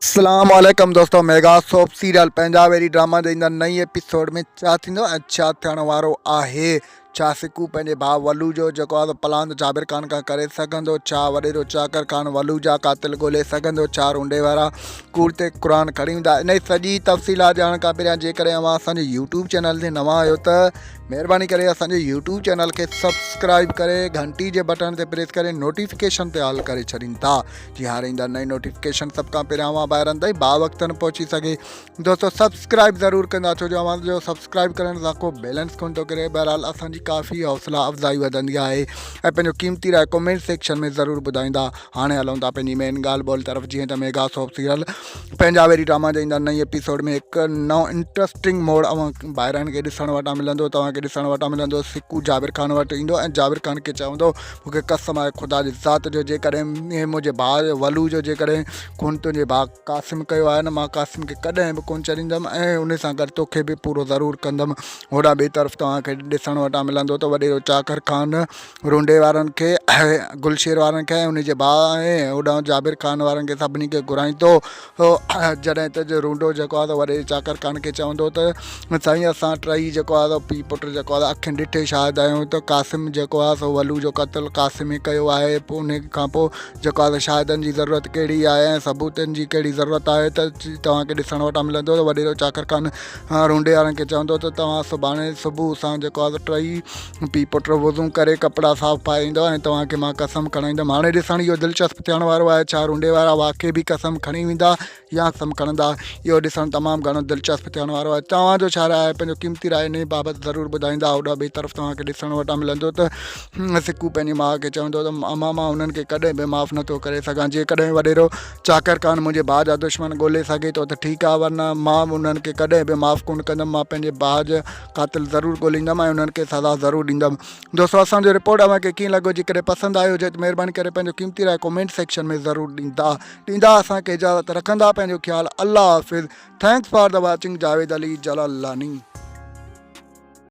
اسلام عليڪم دوستو ميگا سوپ سيريل پنهنجا ويري ڊراما جي ايندڙ نئين ايپيسوڊ ۾ ڇا ٿيندو ۽ ڇا ٿيڻ وارو آهي ڇا سڪو پنهنجي ڀاء ولو جو جيڪو آهي پلاند جابر خان کان ڪري سگهندو ڇا وڏيرو چاڪر خان ولو جا قاتل ڳولي سگهندو ڇا رونڊي وارا ڪوڙ تي قرآن کڻي ويندا انهي سڄي تفصيلات ڄاڻڻ کان پهريان جيڪڏهن اوهان اسان جي يوٽيوب چينل تي نوان آهيو ته مهرباني ڪري اسان جي يوٽيوب چينل کي سبسڪرائب ڪري گهنٽي جي بٽڻ تي پريس ڪري نوٽيفڪيشن تي آل ڪري ڇڏين ٿا جي هاڻي ايندڙ نئين نوٽيفڪيشن سڀ کان پهريان اوهان ڀائرن تائين با وقتن پهچي سگهي دوستو سبسڪرائب ضرور ڪندا ڇو جو اوهان جو سبسڪرائب ڪرڻ سان ڪو بيلنس ڪون ٿو ڪري بهرحال اسان جي ڪافي حوصلا افزائي وڌندي آهي ۽ پنهنجو قيمتي راء ڪمينٽ سيڪشن ۾ ضرور ٻڌائيندا هاڻي هلون ٿا پنهنجي مين ڳالهه ٻولهه طرف جيئن ته ميگا سوپ سيريل پنهنجا ويري ڊراما جي ايندڙ نئين ايپيسوڊ ۾ هڪ نئون انٽرسٽنگ موڙ اوهان ڀائرن کي ڏسڻ وٽان ملندو توهان کي ڏسڻ وٽان ملندو سڪو جابر خان وٽ ايندو ۽ جابر خان کي چوندو مون کي قسم آهي خدا جي ذات جو جيڪڏهن منهنجي ڀاء ولو جو جيڪڏهن خون تنهنجي ڀاء قاسم ڪيو آهي نه مان قاسم کي ڪڏهن به ڪونه ڇڏيندم ۽ ان سان گڏ توکي به پورو ضرور ڪندم هوڏانهن ٻئي طرف توهان کي ڏسڻ وٽان ملندو ته وڏيرو چاڪر خان رونڊي وارن کي گلشير وارن کي ۽ ان جي ڀاء ۽ هوڏانهن جابر خان وارن کي سڀني کي گهرائيندو جڏهن ته رونڊو جيڪو آهي وڏيري چاڪر خان کي چوندو ته سائين اسان ٽئي جيڪو آهي سو پيء پٽ جيڪو آهي اکين ڏٺي شاهد آهيون ته قاسم جيڪو آهي سو ولو جو قتل قاسم ئي ڪيو آهي پوء ان کان پوء جيڪو آهي شاهدن جي ضرورت ڪهڙي آهي ۽ ثبوتن جي ڪهڙي ضرورت آهي ته توهان کي ڏسڻ وٽان ملندو ته وڏيرو چاڪر خان رونڊي وارن کي چوندو ته توهان سڀاڻي صبح سان جيڪو آهي سو ٽئي پيء پٽ وضو ڪري ڪپڙا صاف پائي ايندو ۽ توهان کي مان قسم کڻائيندم هاڻي ڏسڻ اهو دلچسپ ٿيڻ وارو آهي ڇا رونڊي وارا واقعي به قسم کڻي ويندا يا قسم کڻندا اهو ڏسڻ تمام گهڻو دلچسپ ٿيڻ وارو آهي توهان جو ڇا راء آهي پنهنجو قيمتي راء انهي بابت ضرور ٻڌائيندا هوڏانهن ٻئي طرف توهان کي ڏسڻ وٽان ملندو ته سڪو پنهنجي ماء کي چوندو ته امان مان انهن کي ڪڏهن به معاف نٿو ڪري سگهان جيڪڏهن وڏيرو چاڪر خان منهنجي ڀاء جا دشمن ڳولي سگهي ٿو ته ٺيڪ آهي ورنه مان انهن کي ڪڏهن به معاف ڪونه ڪندم مان پنهنجي ڀاء جا قاتل ضرور ڳوليندم ۽ انهن کي سزا ضرور ڏيندم دوستو اسان جو رپورٽ اوهان کي ڪيئن لڳو جيڪڏهن پسند آيو هجي ته مهرباني ڪري پنهنجو قيمتي راء ڪمينٽ سيڪشن ۾ ضرور ڏيندا ڏيندا اسان کي اجازت رکندا پنهنجو خيال الله حافظ thanks for the watching Javed Ali Jalalani.